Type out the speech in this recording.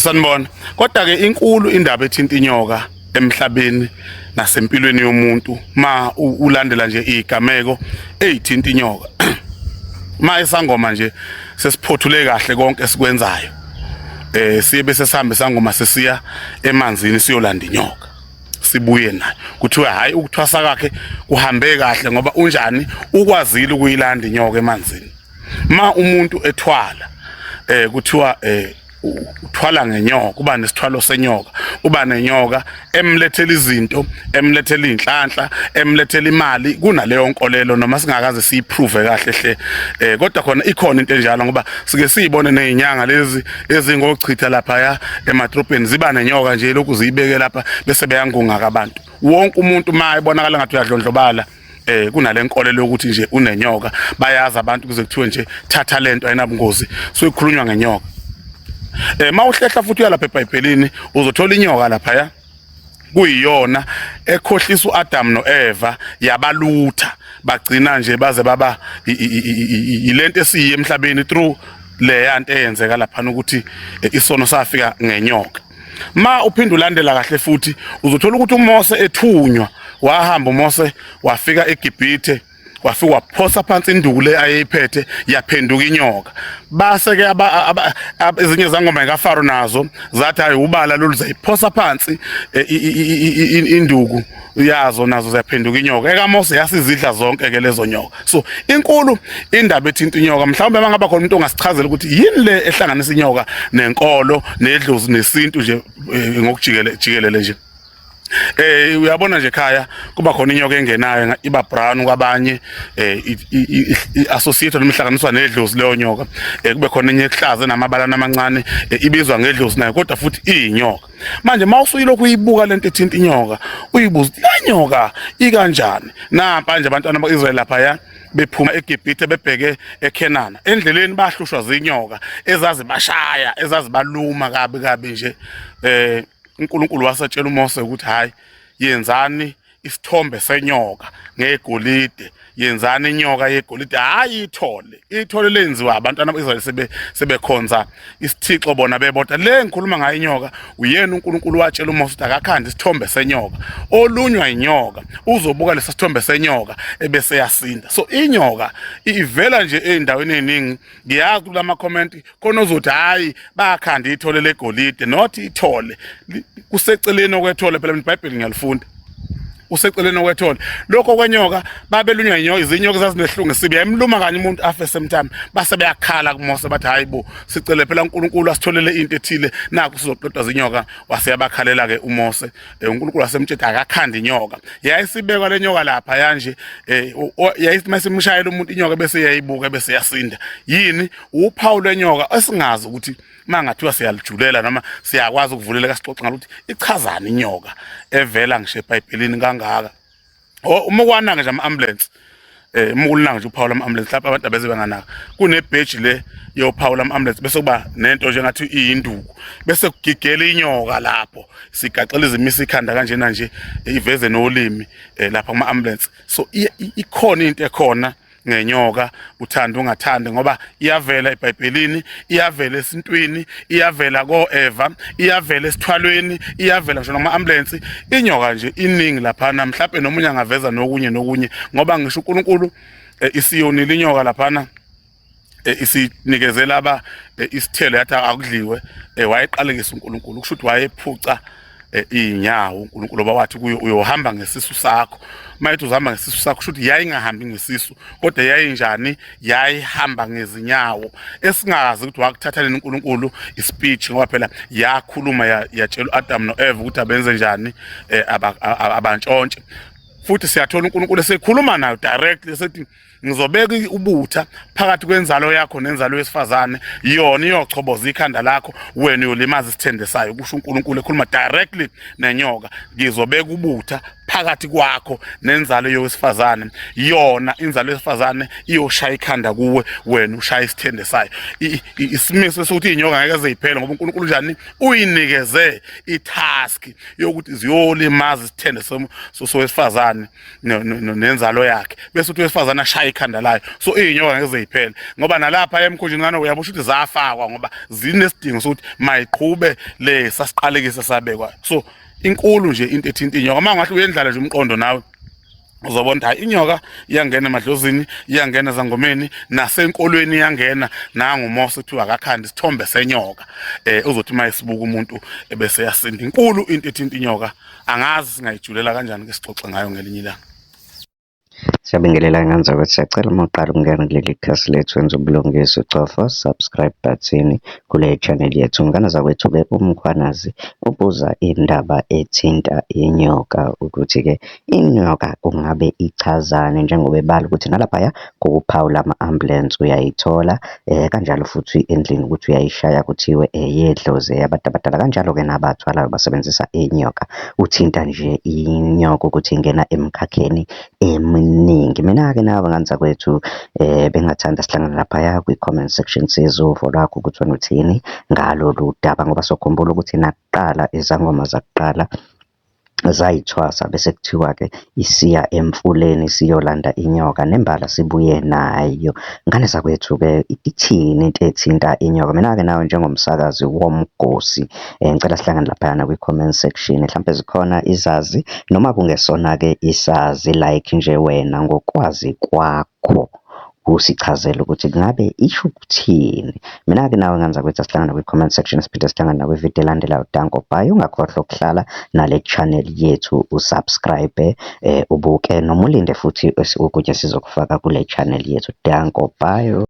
Sanibona. Kodwa ke inkulu indaba ethinta inyoka emhlabeni nasempilweni yomuntu ma ulandela nje igameko ezithinta inyoka. Ma isangoma nje sesiphothule kahle konke esikwenzayo. Siye bese sihambe sangoma sesiya emanzini siyolanda inyoka. Sibuye nayo. Kuthiwa hayi ukuthwasa kwakhe kuhambe kahle ngoba unjani ukwazile ukuyilanda inyoka emanzini. Ma umuntu ethwala kuthiwa uthwala ngenyoka, uba nesithwalo senyoka, uba nenyoka emlethela izinto, emlethela inhlanhla, emlethela imali. Kunaleyo nkolelo noma singakaze siyiprove kahle hle, kodwa khona ikhona into enjalo, ngoba sike siyibone nezinyanga lezi ezingochitha lapha ya emadrobheni ziba nenyoka nje lokhu ziyibeke lapha bese beyangunga abantu. Wonke umuntu ma ebonakala ngathi uyadlondlobala, kunale nkolelo yokuthi nje unenyoka, bayazi abantu kuze kuthiwe nje thatha lento ayinabungozi. So ikhulunywa ngenyoka. Mawuhlehla futhi uyalapha eBhayibhelini uzothola inyoka lapha ya kuyiyona ekhohlisa uAdam noEva yabalutha, bagcina nje baze baba ilento esiyi emhlabeni through leya nto eyenzeka lapha ukuthi isono safika ngenyoka. Ma uphinda ulandela kahle futhi uzothola ukuthi uMose ethunywa wahamba uMose wafika eGibhithe, wafika waphosa phansi induku le ayeyiphethe yaphenduka inyoka. Base ke ezinye zangoma kaFaro nazo zathi hayi ubala lolu, zayiphosa phansi induku yazo nazo ziyaphenduka inyoka. EkaMose yasizidla zonke ke lezo nyoka. So inkulu indaba ethinta inyoka. Mhlawumbe mangaba khona umuntu ongasichazela ukuthi yini le ehlanganisa inyoka nenkolo nedlozi nesintu nje ngokujikele jikelele nje. Uyabona nje ekhaya kuba khona inyoka engenayo iba brown kwabanye, associated noma ihlanganiswa nedlozi leyo nyoka. Kube khona enye ehlaza enamabala amancane, ibizwa ngedlozi nayo kodwa futhi iyinyoka. Manje mawusuyilokhu uyibuka lento ethinta inyoka uyibuza le nyoka ikanjani. Nampa nje abantwana bakwaIsrael lapha ya bephuma eGibhithe bebheke eKhenana, endleleni bahlushwa zinyoka ezazibashaya ezazibaluma kabi kabi nje. uNkulunkulu wasatshela uMose ukuthi hayi yenzani isithombe senyoka ngegolide, yenzani inyoka yegolide, hayi ithole. Ithole lenziwa abantwana bakwaIsrael sebekhonza isithixo bona bebodwa. Le ngikhuluma ngayo inyoka, uyena uNkulunkulu watshela uMose ukuthi akakhande isithombe senyoka, olunywa inyoka uzobuka lesa sithombe senyoka ebese yasinda. So inyoka ivela nje ezindaweni eziningi. Ngiyazi kulama comment khona ozothi hayi bakhanda ithole legolide, not ithole kuseceleni okwethole. Phela iBhayibheli ngiyalifunda, useceleni okwethole lokho kwenyoka. Babelunywa inyoka, izinyoka zazinehlungu esibi, yayimluma kanye umuntu afe same time. Base beyakhala kuMose bathi hayi bo, sicele phela uNkulunkulu asitholele into ethile, naku sizoqedwa zinyoka. Waseyabakhalela ke uMose, uNkulunkulu wasemtshela akakhanda inyoka. Yayisibekwa le nyoka lapha yanje, yayithi masimshayela umuntu inyoka bese yayibuka bese yasinda. Yini uphawu lwenyoka esingazi ukuthi mangathiwa siyalijulela noma siyakwazi ukuvuleleka sixoxe ngalo ukuthi ichazani inyoka evela ngisho eBhayibhelini kangaka. Uma ukwanaka nje ama-ambulance, uma ukunaka nje uphawu lama-ambulance lapha abantu abeze benganaka, kunebheji le yophawu lama-ambulance bese kuba nento nje ngathi iyinduku bese kugigela inyoka lapho sigaxela izimisa ikhanda kanjena nje iveze nolimi lapha kuma-ambulance. So ikhona into ekhona ngenyoka, uthanda ungathandi, ngoba iyavela eBhayibhelini, iyavela esintwini, iyavela koEva, iyavela esithwalweni, iyavela ngisho noma ambulance. Inyoka nje iningi laphana, mhlawumbe nomunye angaveza nokunye nokunye, ngoba ngisho uNkulunkulu isiyonile inyoka laphana, isinikezela aba isithelo yathi akudliwe, wayeqalekisa uNkulunkulu, kusho ukuthi wayephuca inyawo uNkulunkulu bawathi kuyo uyohamba ngesisu sakho. Mayethi uzihamba ngesisu sakho, kusho ukuthi yayingahambi ngesisu kodwa yayinjani, yayihamba ngezinyawo. Esingazi ukuthi wakuthatha nini uNkulunkulu ispeech, ngoba phela yakhuluma yatshela uAdam noEva ukuthi abenze njani, abantshontshe. Futhi siyathola uNkulunkulu esekhuluma nayo directly esethi ngizobeka ubutha phakathi kwenzalo yakho nenzalo yesifazane, yona iyochoboza ikhanda lakho, wena uyolimaza isithende sayo. Kusho uNkulunkulu ekhuluma directly nenyoka, ngizobeka ubutha Phakathi kwakho nenzalo yowesifazane, yona inzalo yesifazane iyoshaya ikhanda kuwe, wena ushaya isithende sayo. Isimiso sokuthi inyoka ngeke ziyiphele, ngoba uNkulunkulu njani uyinikeze itask yokuthi ziyolimaza isithende sowesifazane nenzalo yakhe, bese uthi owesifazane ashaya ikhanda layo. So iy'nyoka ngeke ziyiphele, ngoba nalapha emkhunjini ngane uyabusho ukuthi zafakwa ngoba zinesidingo sokuthi mayiqhube le sasiqalekisa sabekwa. So inkulu nje into ethinta inyoka. Uma ungahle uyendlala nje umqondo nawe uzobona ukuthi hayi, inyoka iyangena emadlozini, iyangena ezangomeni, nasenkolweni iyangena. Nangu uMose kuthiwa akakhanda isithombe senyoka, uzothi uma esibuka umuntu ebese yasinda. Inkulu into ethinta inyoka, angazi singayijulela kanjani, ke sixoxe ngayo ngelinye ilanga. Siyabingelela ngane zakwethu, siyacela uma uqala ukungena kuleli khasi lethu wenze ubulungiswa ucofa subscribe button kule channel yethu. Ngane zakwethu-ke uMkhwanazi ubuza indaba ethinta inyoka ukuthi-ke inyoka kungabe ichazani njengoba ebala ukuthi nalaphaya kuphawula ama-ambulensi uyayithola kanjalo futhi endlini ukuthi uyayishaya kuthiwe eyedlozi eyabantu abadala. Kanjalo-ke nabathwalayo basebenzisa inyoka. Uthinta nje inyoka ukuthi ingena emkhakheni eminingi. Mina-ke nawe ngane zakwethu bengingathanda sihlangane laphaya kwi-comment section sizwe uvo lwakho ukuthi wena uthini ngalolu daba ngoba sokhumbula ukuthi nakuqala izangoma zakuqala zayithwasa bese kuthiwa-ke isiya emfuleni siyolanda inyoka nembala sibuye nayo. Ngane zakwethu-ke ithini into ethinta inyoka? Mina-ke nawe njengomsakazi womgosi ngicela sihlangane laphayana kwi-comment section, hlampe zikhona izazi noma kungesona-ke isazi like nje wena ngokwazi kwakho usichazele ukuthi kungabe isho ukuthini. Mina-ke nawe ngane zakwethu asihlangane kwi-comment section, siphinde sihlangane nakwividiyo elandelayo. Danko, bye. Ungakhohlwa ukuhlala nale channel yethu usubscribe, ubuke noma ulinde futhi okunye sizokufaka kule channel yethu. Danko, bye.